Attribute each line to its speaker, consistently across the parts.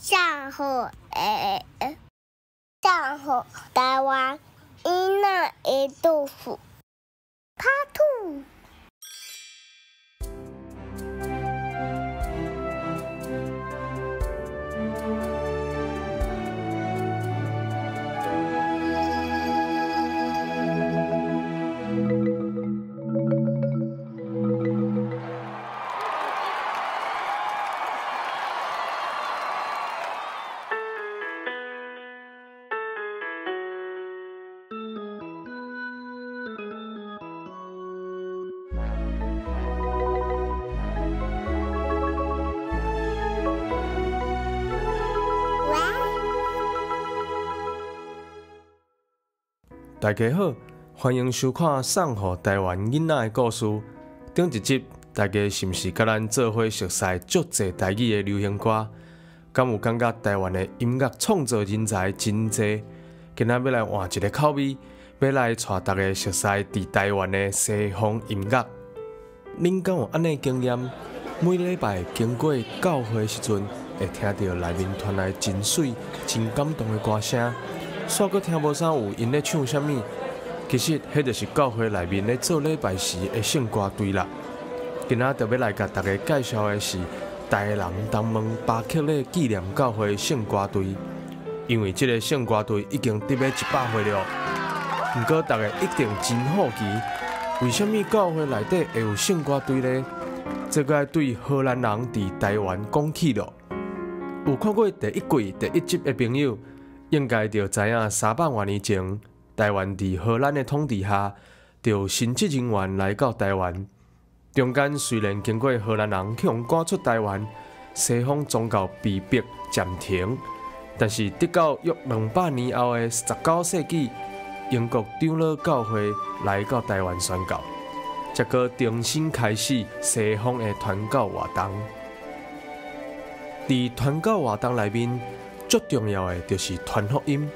Speaker 1: 上好上好台灣囡仔的故事，Part Two。
Speaker 2: 大家好，歡迎收看《送予台灣囡仔的故事》。頂一集，大家是毋是佮咱做伙熟悉足濟台語的流行歌？敢有感覺台灣的音樂創作人才真濟？今仔欲來換一個口味，欲來帶大家熟悉佇台灣的西方音樂。恁敢有按呢經驗？每禮拜經過教會時陣，會聽著內面傳來真媠、真感動的歌聲。煞閣聽無啥有𪜶咧唱啥物，其實彼就是教會內面咧做禮拜時的聖歌隊啦。今仔特別來共大家介紹的是台南東門巴克禮紀念教會聖歌隊，因為這个聖歌隊已經得欲100歲了。毋過大家一定真好奇，為啥物教會內底會有聖歌隊呢？這閣愛對荷蘭人佇台灣講起囉。有看過第一季第一集的朋友，應該就知影300外年前，台灣佇荷蘭的統治下，就有神職人員來到台灣。中間雖然經過荷蘭人去予趕出台灣，西方宗教被迫暫停，但是直到約200年後的19世紀，英國長老教會來到台灣宣教，才閣重新開始西方的傳教活動。佇傳教活動內面，最重要的就是傳福音，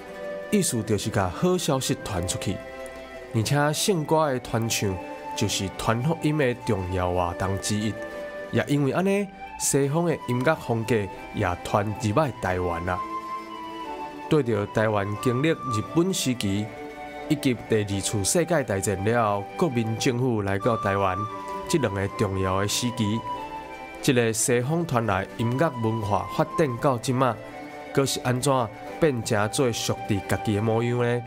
Speaker 2: 意思就是共好消息傳出去。而且聖歌的傳唱就是傳福音的重要活動之一。也因為按呢，西方的音樂風格也傳入來台灣啦。對著台灣經歷日本時期以及第二次世界大戰了後，國民政府來到台灣這兩个重要的時期，這个西方傳來音樂文化發展到這馬，閣是按怎變成做屬佇家己的模樣呢？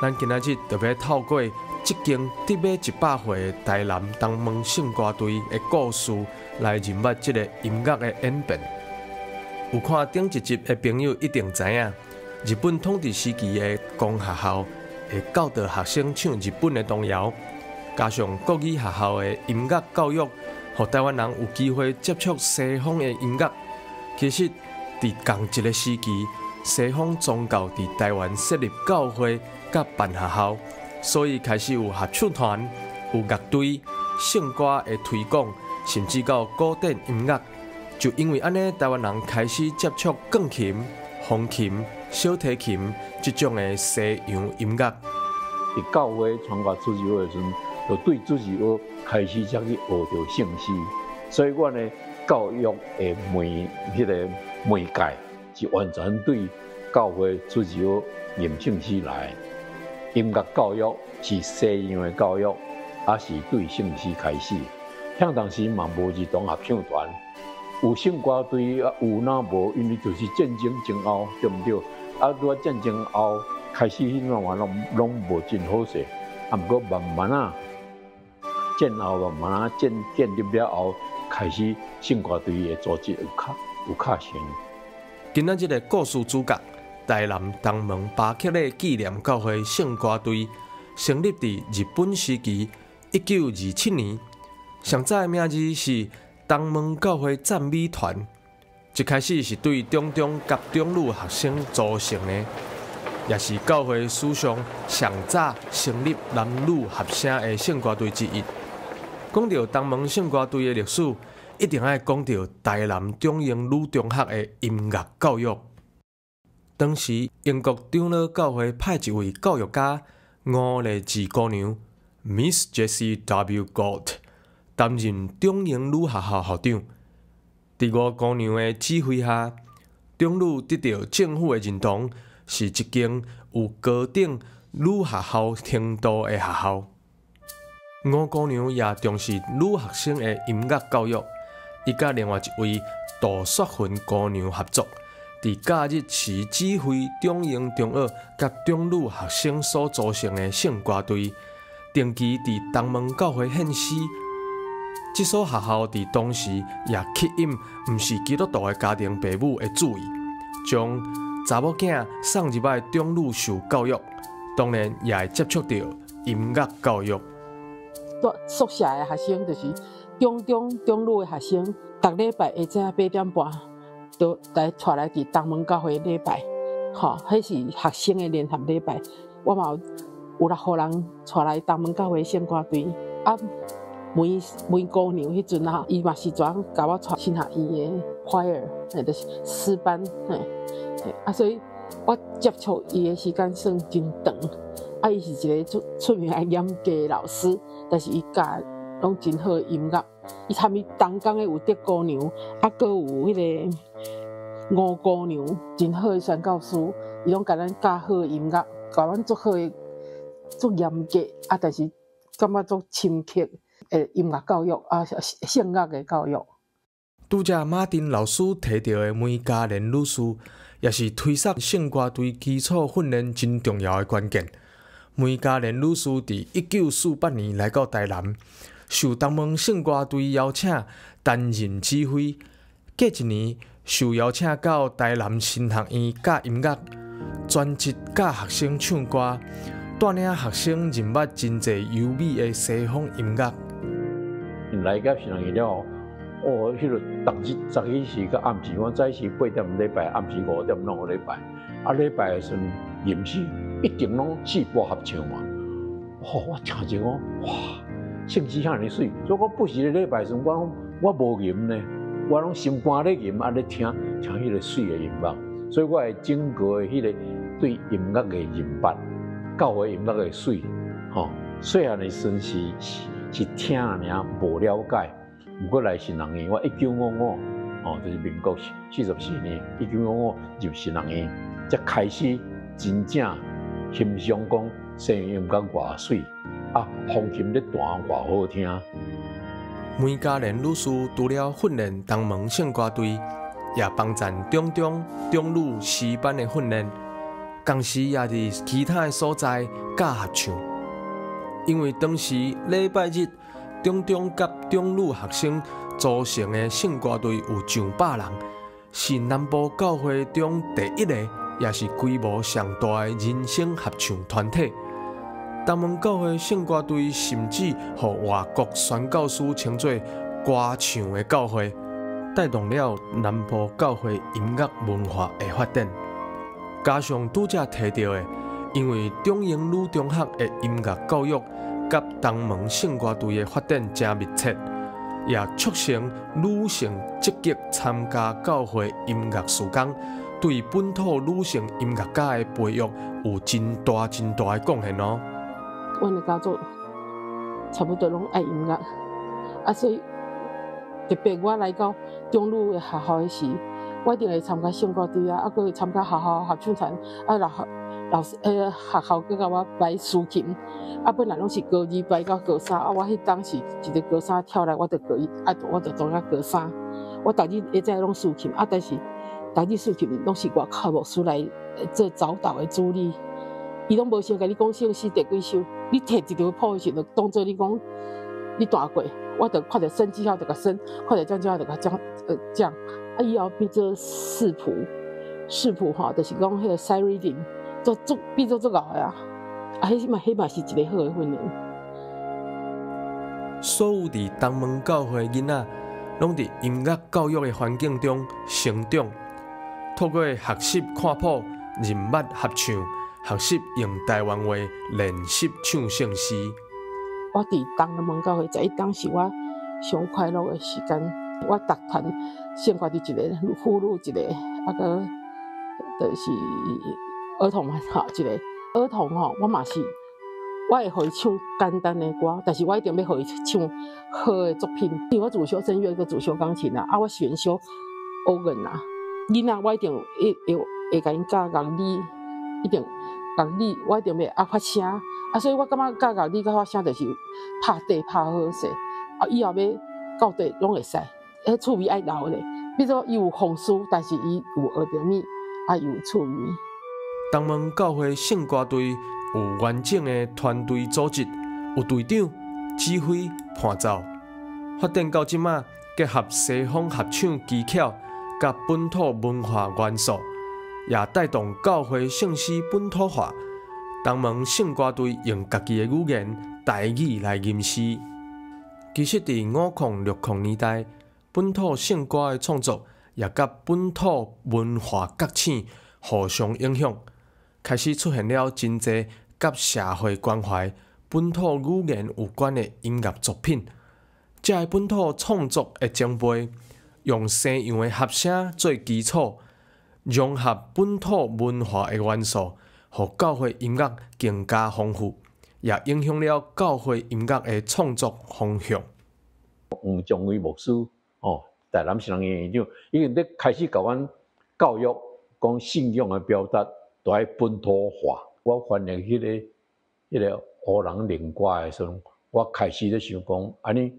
Speaker 2: 咱今仔日就欲透過這間得欲100歲的台南東門聖歌隊的故事，來認捌這个音樂的演變。有看頂一集的朋友一定知影，日本統治時期的公學校會教導學生唱日本的童謠，加上國語學校的音樂教育，予台灣人有機會接觸西方的音樂。其實，佇仝一个時期，西方宗教佇台灣設立教會佮辦學校，所以開始有合唱團、有樂隊、聖歌的推廣，甚至到古典音樂。就因為按呢，台灣人開始接觸鋼琴、風琴、小提琴這種的西洋音樂。
Speaker 3: 佇教會傳教主日學的時陣，就對主日學開始才去學著聖詩，所以阮的教育的媒彼个媒介是完全對教會主日學念聖詩來。音樂教育是西洋的教育，也是對聖詩開始。遐當時嘛無兒童合唱團，有聖歌隊啊，有哪無？因為就是戰爭前後，對毋對？啊，拄仔戰爭後開始，彼段話攏攏無真好勢。啊，毋過慢慢仔，戰後慢慢仔建建立了後，開始聖歌隊的組織有較有較成。
Speaker 2: 今仔這个故事主角，台南東門巴克禮紀念教會聖歌隊，成立佇日本時期1927年，上早的名字是東門教會讚美團。一開始是對中中佮中女學生組成的，也是教會史上上早成立男女合聲的聖歌隊之一。講到東門聖歌隊的歷史，一定愛講到台南中英女中學的音樂教育。當時英國長老教會派一位教育家吳麗芝姑娘 Miss Jessie W. Galt 擔任中英女學校校長。佇吳姑娘的指揮下，長女得著政府的認同，是一間有高等女學校程度的學校。吳姑娘也重視女學生的音樂教育，伊佮另外一位杜雪芬姑娘合作，佇假日時指揮中英中學佮中女學生所組成的聖歌隊，定期佇東門教會獻詩。這所學校佇當時也吸引毋是基督徒的家庭父母的注意，將查某囝送入來中女受教育，當然也會接觸著音樂教育。
Speaker 4: 住宿舍的學生就是中中中女的學生，逐禮拜下早8點半都來帶來佇東門教會禮拜，吼，彼是學生的聯合禮拜。我嘛有六予人帶來東門教會聖歌隊啊。梅梅姑娘彼陣啊，伊嘛是專共我帶神學院的 choir，嘿，就是詩班，嘿，啊，所以我接觸伊的時間算真長。啊，伊是一個出出名的嚴格的老師，但是伊教攏真好的音樂。伊參與同工的有德姑娘，啊，閣有彼個吳姑娘，真好的宣教師，伊攏共咱教好的音樂，教阮足好的，足嚴格，啊，但是感覺足深刻的音樂教育啊，聖樂的教育。
Speaker 2: 拄才馬丁老師提著的梅嘉蓮女士，也是推捒聖歌隊基礎訓練真重要的關鍵。梅嘉蓮女士佇1948年來到台南，受東門聖歌隊邀請擔任指揮。隔一年，受邀請到台南神學院教音樂，專職教學生唱歌，帶領學生認捌真濟優美的西方音樂。
Speaker 3: 來到神學院了後，哦，彼個逐日早起時佮暗時，我早時8點禮拜，暗時5點攏有禮拜。啊，禮拜的時陣吟詩一定攏四部合唱嘛。哦，我聽著講，哇，聖詩遐爾媠，所以我不時咧禮拜時陣，我攏我無吟呢，我攏心肝咧吟，啊咧聽聽彼個媠的音樂。所以我的整個的彼個對音樂的認捌，教會音樂的媠，吼，細漢的時陣是聽爾，無了解。毋過來神學院，我1955，哦，就是民國44年，1955入神學院，才開始真正欣賞講西洋音樂偌媠，啊，風琴咧彈偌好聽。
Speaker 2: 梅嘉蓮女士除了訓練東門聖歌隊，也幫贊中中中女詩班的訓練，同時也佇其他的所在教合唱。因為當時禮拜日，中中佮中女學生組成的聖歌隊有上百人，是南部教會中第一個，也是規模上大的人聲合唱團體。東門教會聖歌隊甚至予外國宣教師稱做歌唱的教會，帶動了南部教會音樂文化的發展。加上拄才提著的，因為中英女中學的音樂教育佮東門聖歌隊的發展誠密切，也促成女性積極參加教會音樂事工，對本土女性音樂家的培育有真大真大的貢獻哦。
Speaker 4: 阮的家族差不多攏愛音樂，啊，所以特別我來到中女的學校的時，我一定會參加聖歌隊啊，啊，閣會參加學校合唱團，啊，老老師，彼个學校閣共我排司琴，啊，本來攏是高二排到高三，啊，我彼當時一个高三跳來，我就高一，啊，我就當甲高三。我逐日下早攏司琴，啊，但是逐日司琴攏是外口牧師來做早導的主理，伊攏無先共你講聖詩第幾首，你提一張譜的時陣，就當做你講你彈過，我就看著升記號就共升，看著降記號就共降，降，啊，以後變做視譜，視譜吼，就是講彼个 sight reading。做做變做足𠢕的啊！啊，彼嘛是一个好的訓練。
Speaker 2: 所有佇東門教會囡仔，攏佇音樂教育的環境中成長，透過學習看譜、認捌合唱，學習用台灣話練習唱聖詩。
Speaker 4: 我佇東門教會十一冬是我上快樂的時間。我逐團聖歌隊一个，婦女一個，啊閣就是兒童嘛，吼，一個兒童吼，我嘛是，我會予伊唱簡單的歌，但是我一定欲予伊唱好的作品。因為我主修聲樂，閣主修鋼琴啊，啊，我選修 organ 啊，囡仔我一定會會會共𪜶教樂理，一定樂理我一定欲愛發聲。啊，所以我感覺教樂理佮發聲就是拍底拍好勢，啊，以後欲到底攏會使。彼趣味愛留咧，比如說伊有風騷，但是伊有學著物，啊，有趣味。
Speaker 2: 東門教會聖歌隊有完整的團隊組織，有隊長、指揮、伴奏。發展到這馬，結合西方合唱技巧佮本土文化元素，也帶動教會聖詩本土化。東門聖歌隊用家己的語言台語來吟詩。其實，佇50、60年代，本土聖歌的創作也佮本土文化覺醒互相影響，開始出現了真濟佮社會關懷、本土語言有關的音樂作品。這个本土創作的前輩，用西洋的合聲做基礎，融合本土文化的元素，予教會音樂更加豐富，也影響了教會音樂的創作方向。
Speaker 3: 黃宗威牧師，哦，台南聖人院院長，已經咧開始共阮教育，講信仰的表達都愛本土化。我翻譯彼個烏人靈歌的時陣，我開始咧想講，按呢，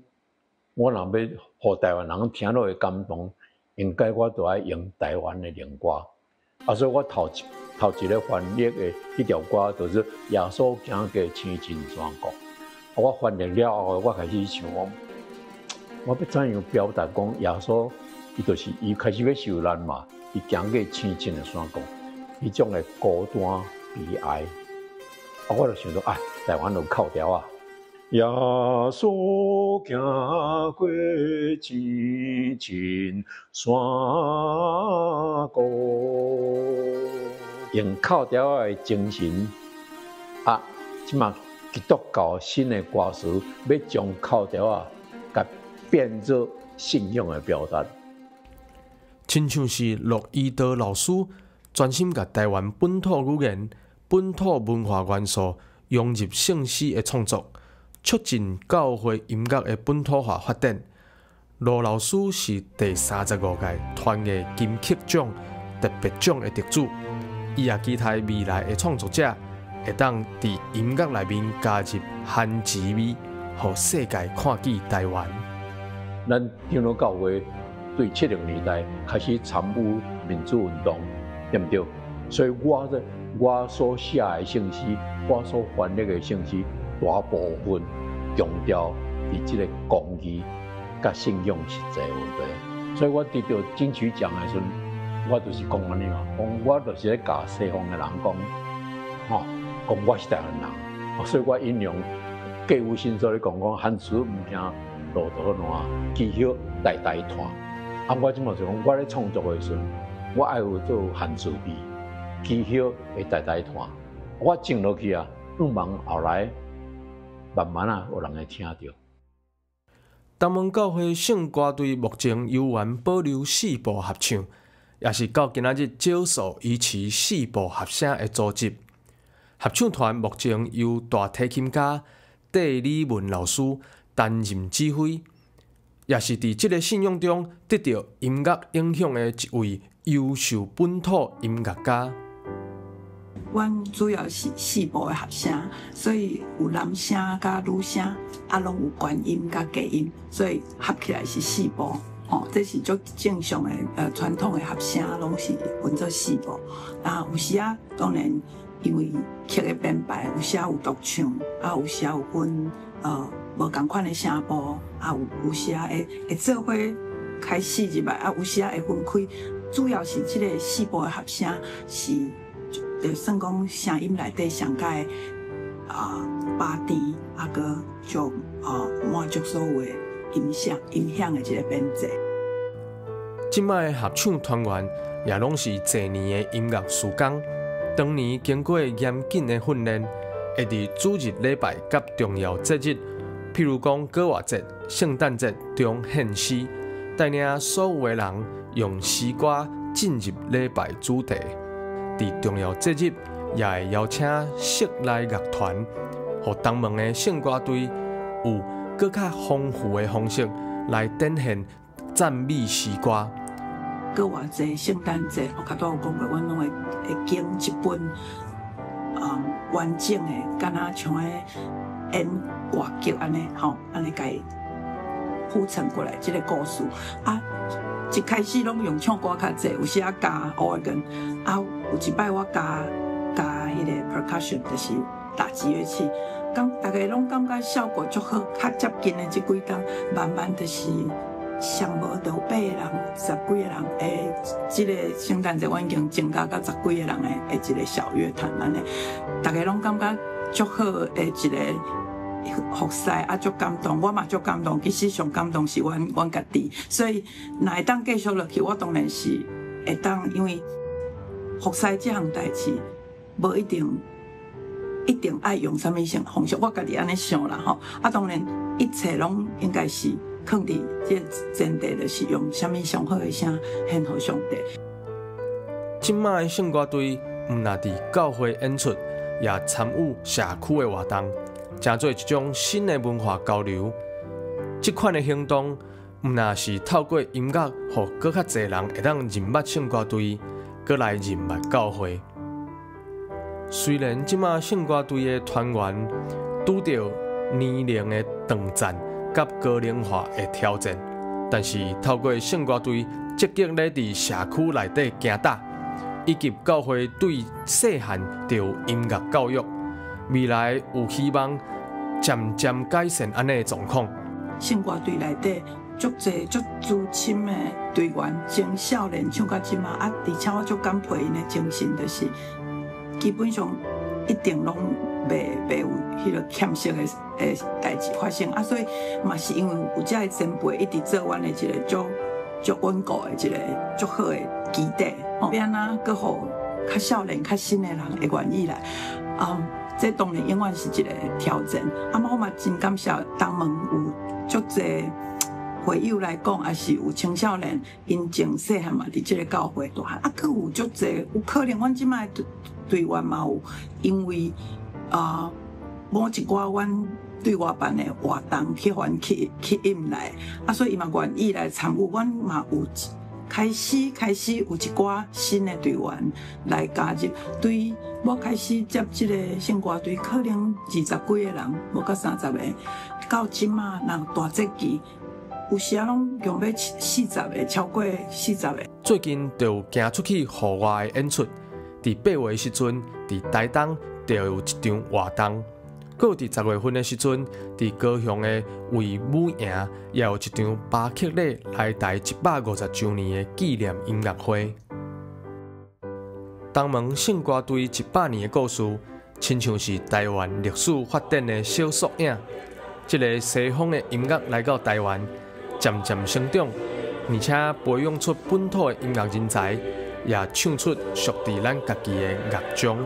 Speaker 3: 我若欲予台灣人聽落會感動，應該我都愛用台灣的靈歌。啊，所以我頭一頭一个翻譯的彼條歌，就是耶穌行過青青山谷。我翻譯了後，我開始想講，我欲怎樣表達講耶穌，伊就是伊開始欲受難嘛，伊行過青青的山谷，彼種的孤單悲哀。啊，我就想到，啊，台灣有哭調仔。耶穌行過青青山谷，用哭調仔的精神，啊，這馬基督教新的歌詞，欲將哭調仔，共變做信仰的表達。
Speaker 2: 親像是駱宜道老師專心共台灣本土語言、本土文化元素融入聖詩的創作，促進教會音樂的本土化發展。羅老師是第35屆團藝金曲獎特別獎的得主，伊也期待未來的創作者會當佇音樂內面加入番薯味，予世界看見台灣。
Speaker 3: 咱長老教會對70年代開始參與民主運動，對毋對？所以我所寫的聖詩，我所翻譯的聖詩，大部分強調佇這個公義佮信仰實際問題。所以我得著金曲獎的時陣，我就是講按呢嘛，講我就是咧共西方的人講，吼，講我是台灣人，所以我引用過有新說咧講講，番薯毋驚落土爛，枝葉代代傳。啊，我這馬就講，我咧創作的時陣，我愛有做番薯味，枝葉會代代傳。我種落去啊，向望後來慢慢啊，有人會聽著。
Speaker 2: 東門教會聖歌隊目前猶原保留四部合唱，也是到今仔日少數維持四部合聲的組織。合唱團目前由大提琴家戴禮文老師擔任指揮，也是佇這个信仰中得著音樂影響的一位優秀本土音樂家。
Speaker 5: 阮主要是四部的合聲，所以有男聲佮女聲，啊，攏有高音佮低音，所以合起來是四部。吼，這是足正常的傳統的合聲，攏是分做四部。啊，有時仔當然因為曲的編排，有時有獨唱，啊，有時有分無仝款的聲部，啊，有時仔會做伙開始入來，啊，有時仔會分開。主要是這个四部的合聲是，就算講聲音內底上蓋啊巴甜，啊閣就滿足所有的音響的一个編制。
Speaker 2: 這擺合唱團員也攏是濟年的音樂事工，當年經過嚴謹的訓練，會佇主日禮拜佮重要節日，譬如講粿活節、聖誕節中獻詩，帶領所有的人用詩歌進入禮拜主題。佇重要節日，也會邀請室內樂團，予東門的聖歌隊有閣較豐富的方式來展現讚美詩歌。
Speaker 5: 閣偌濟聖誕節，我較拄有講過，阮攏會揀一本完整的，敢若像彼演歌劇按呢，吼，按呢共伊鋪陳過來這個故事。啊，一開始攏用唱歌較濟，有時仔加 organ，啊，有一擺我加彼個 percussion，就是打擊樂器，講逐家攏感覺效果足好，較接近的這幾冬，慢慢就是上無就八個人、十幾個人，這個聖誕節阮已經增加到十幾個人的一個小樂團按呢，逐家攏感覺足好的一個服侍啊，足感動，我嘛足感動。其實上感動是阮家己，所以若會當繼續落去，我當然是會當，因為服侍這項代誌，無一定一定愛用啥物方方式，我家己按呢想啦吼。啊，當然一切攏應該是囥佇這前提，就是用啥物上好的聲獻予上帝。
Speaker 2: 這擺的聖歌隊，毋但佇教會演出，也參與社區的活動，成做一種新的文化交流。這款的行動，毋但是透過音樂，予閣較濟人會當認捌聖歌隊，閣來認捌教會。雖然這擺聖歌隊的團員拄著年齡的斷層佮高齡化的挑戰，但是透過聖歌隊積極咧佇社區內底行踏，以及教會對細漢就有音樂教育，未來有希望漸漸改善按呢的狀況。
Speaker 5: 聖歌隊內底足濟足資深的隊員，從少年唱到這馬，啊，而且我足感佩𪜶的精神，就是基本上一定攏袂有彼個欠息的代誌發生，啊，所以嘛是因為有這个前輩一直做阮的一個足足穩固的一個足好的基底，吼，欲按怎閣予較少年、較新的人會願意來，啊，這當然永遠是一個挑戰。啊，我嘛真感謝東門有足濟會友來講，也是有青少年，𪜶從細漢嘛佇這個教會大漢，啊，閣有足濟，有可能阮這擺隊員嘛有，因為啊，某一寡阮對外辦的活動去予𪜶吸引來，啊，所以伊嘛願意來參與。阮嘛有開始有一寡新的隊員來加入。對我開始接這個聖歌隊，可能二十幾個人，無到30個。到這馬若大節期，有時仔攏用欲四十個，超過四十個。
Speaker 2: 最近就有行出去戶外的演出，佇8月的時陣，佇台東就有一場活動。閣有佇10月份的時陣，佇高雄的衛武營也有一場巴克禮來台150週年的紀念音樂會。東門聖歌隊100年的故事，親像是台灣歷史發展的小縮影。這个西方的音樂來到台灣，漸漸成長，而且培養出本土的音樂人才，也唱出屬於咱家己的樂章。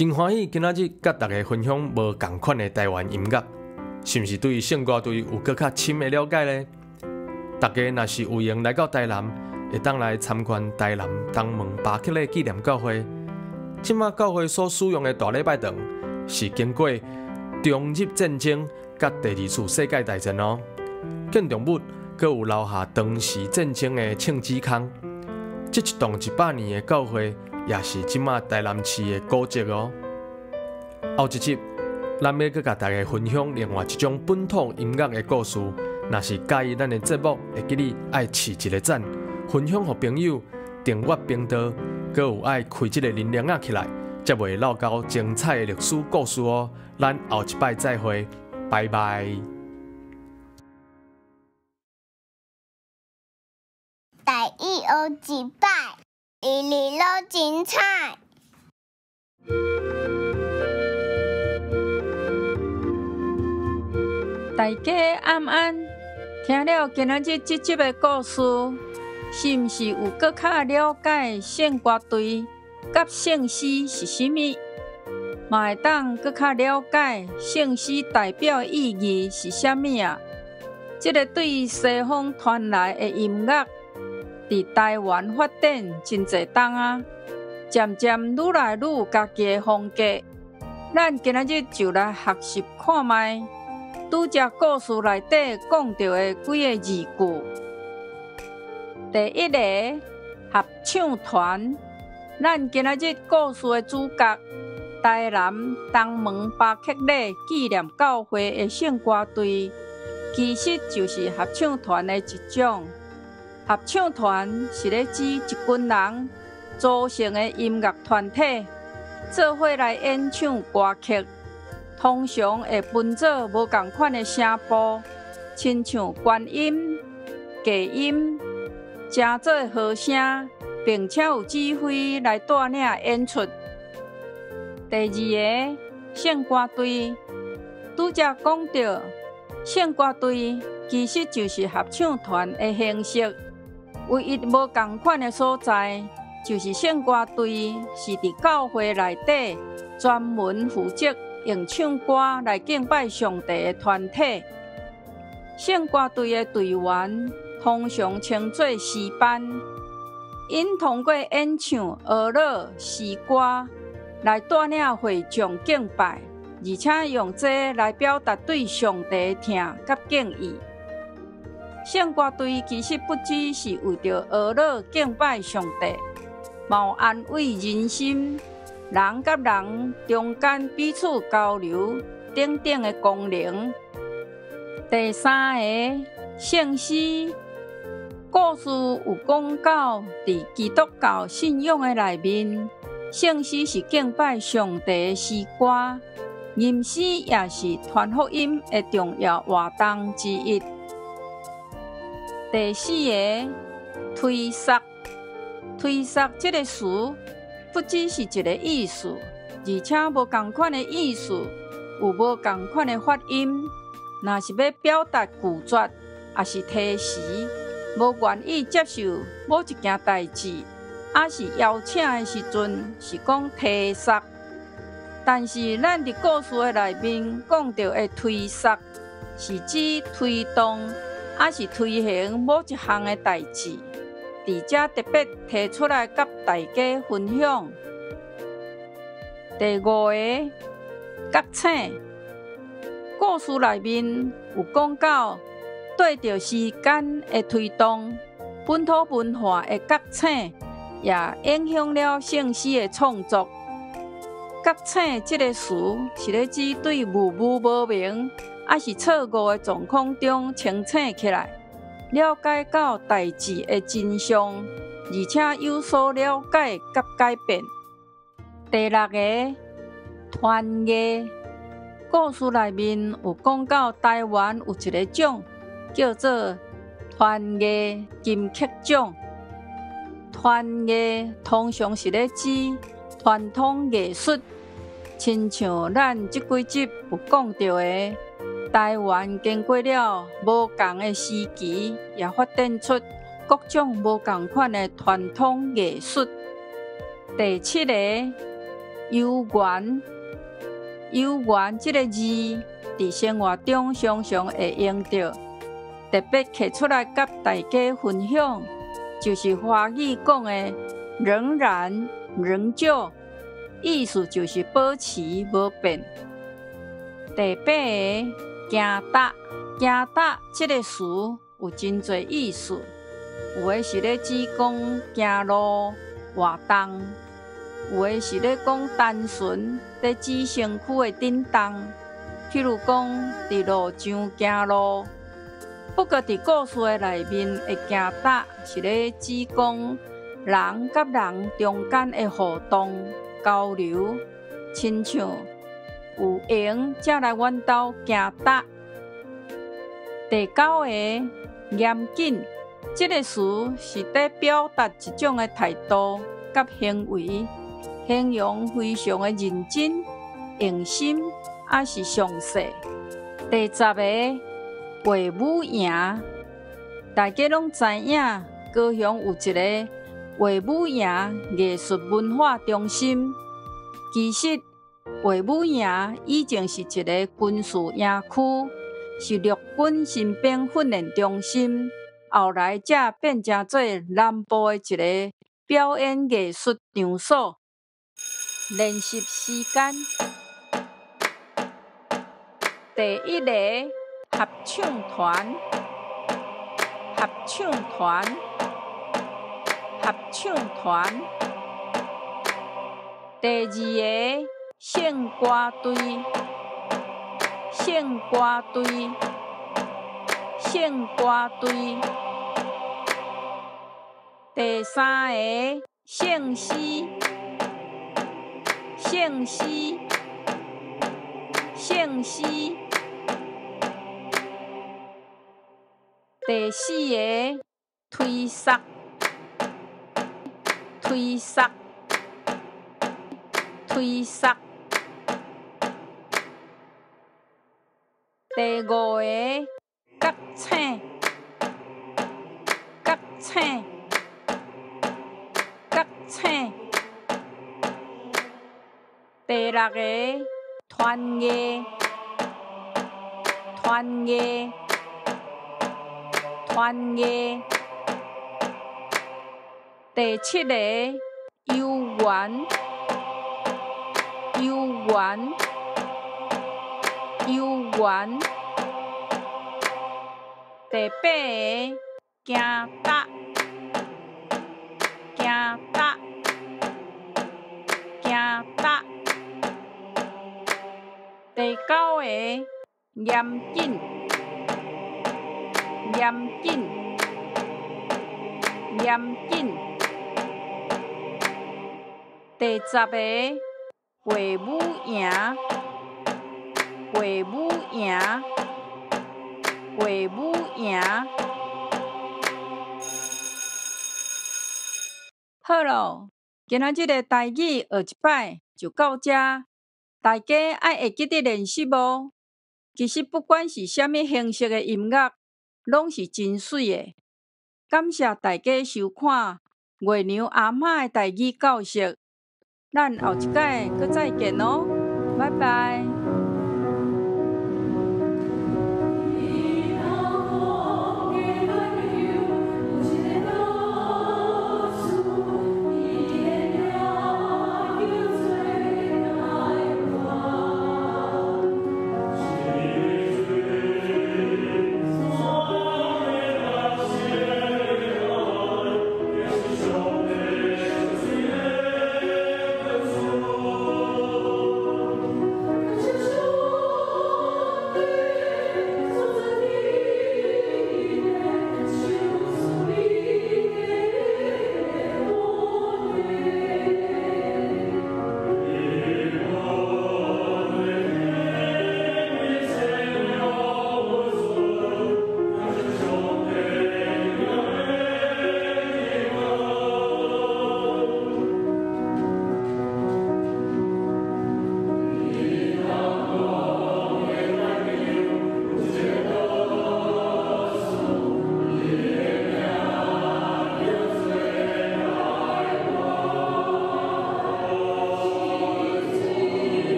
Speaker 2: 真歡喜今仔日佮大家分享無仝款的台灣音樂，是毋是對聖歌隊有閣較深的了解呢？大家若是有閒來到台南，會當來參觀台南東門巴克禮紀念教會。這馬教會所使用的大禮拜堂，是經過中日戰爭佮第二次世界大戰哦。建築物閣有留下當時戰爭的銃子空。這一棟100年的教會，也是這馬台南市的古蹟哦。後一集，咱欲閣共大家分享另外一種本土音樂的故事。若是佮意咱的節目，會記得愛揤一个讚，分享予朋友，訂閱頻道，閣有愛開這個鈴鈴仔起來，才袂落掉精彩的歷史故事哦。咱後一擺再會，拜拜。
Speaker 1: 台語學一擺，一日攏精彩。
Speaker 6: 大家晚安，聽了今仔日這集的故事，是毋是有閣較了解聖歌隊佮聖詩是啥物？嘛會當閣較了解聖詩代表的意義是啥物啊？這个對西方傳來的音樂，佇台灣發展真濟冬啊，漸漸愈來愈有家己的風格。咱今仔日就來學習看覓。拄才故事內底講著的幾个字句。第一个合唱團，咱今仔日故事的主角，台南東門巴克禮紀念教會的聖歌隊，其實就是合唱團的一種。合唱團是咧指一群人組成的音樂團體，做伙來演唱歌曲。通常會分做無仝款的聲部，親像高音、低音，成做和聲，並且有指揮來帶領演出。第二个聖歌隊，拄才講著聖歌隊其實就是合唱團的形式，唯一無仝款的所在，就是聖歌隊是佇教會內底專門負責用唱歌來敬拜上帝的團體。聖歌隊的隊員通常稱做詩班，𪜶通過演唱哀樂詩歌來帶領會眾敬拜，而且用這來表達對上帝的疼佮敬意。聖歌隊其實不只是為著哀樂敬拜上帝，嘛有安慰人心、人佮人中間彼此交流等等的功能。第三个聖詩故事有講到，佇基督教信仰的內面，聖詩是敬拜上帝的詩歌，吟詩也是傳福音的重要活動之一。第四个推捒，推捒這个詞不只是一个意思，而且無仝款的意思，有無仝款的發音。若是欲表達拒絕，抑是提示，無願意接受某一件代誌，抑是邀請的時陣，是講推捒。但是咱佇故事的內面講著的推捒，是指推動，抑是推行某一項的代誌。佇遮特別提出來佮大家分享。第五个覺醒，故事內面有講到，對著時間的推動，本土文化的覺醒，也影響了聖詩的創作。覺醒這个詞是咧指對模糊無明，抑是錯誤的狀況中清醒起來，了解到代誌的真相，而且有所了解佮改變。第六个團藝，故事內面有講到台灣有一个獎叫做團藝金曲獎。團藝通常是咧指傳統藝術，親像咱這幾集有講著的，台灣經過了無仝的時期，也發展出各種無仝款的傳統藝術。第七个悠源，悠源這个字，佇生活中常常會用著，特別提出來佮大家分享，就是華語講的仍然、仍舊，意思就是保持無變。第八个，行踏，行踏這个詞有真濟意思，有的是咧指講行路活動，有的是咧講單純咧指身軀的振動，譬如講佇路上行路。不過佇故事的內面的行踏是咧指講人佮人中間的互動交流，親像有閒才來阮兜行踏。第九个，嚴謹，這个詞是咧表達一種的態度佮行為，形容非常的認真、用心，抑是詳細。第十个，衛武營，大家攏知影，高雄有一个衛武營藝術文化中心。其實，衛武營以前是一个軍事營區，是陸軍新兵訓練中心，後來才變成做南部的一个表演藝術場所。練習時間，第一个合唱團，合唱團，合唱團。第二个聖歌隊，聖歌隊，聖歌隊。第三个聖詩，聖詩，聖詩。第四个推捒，推捒，推捒。第五个覺醒，覺醒，覺醒。第六个團藝，團藝，團藝。第七个悠源，悠源，悠源。第八个行踏，行踏，行踏。第九个嚴謹，嚴謹，嚴謹。第十个衛武營，衛武營，衛武營。好囉，今仔日的台語學一擺就到這，大家愛會記得練習無？其實不管是啥物形式的音樂，攏是真媠的。感謝大家收看月娘阿嬤的台語教室，咱後一擺閣再見囉，拜拜。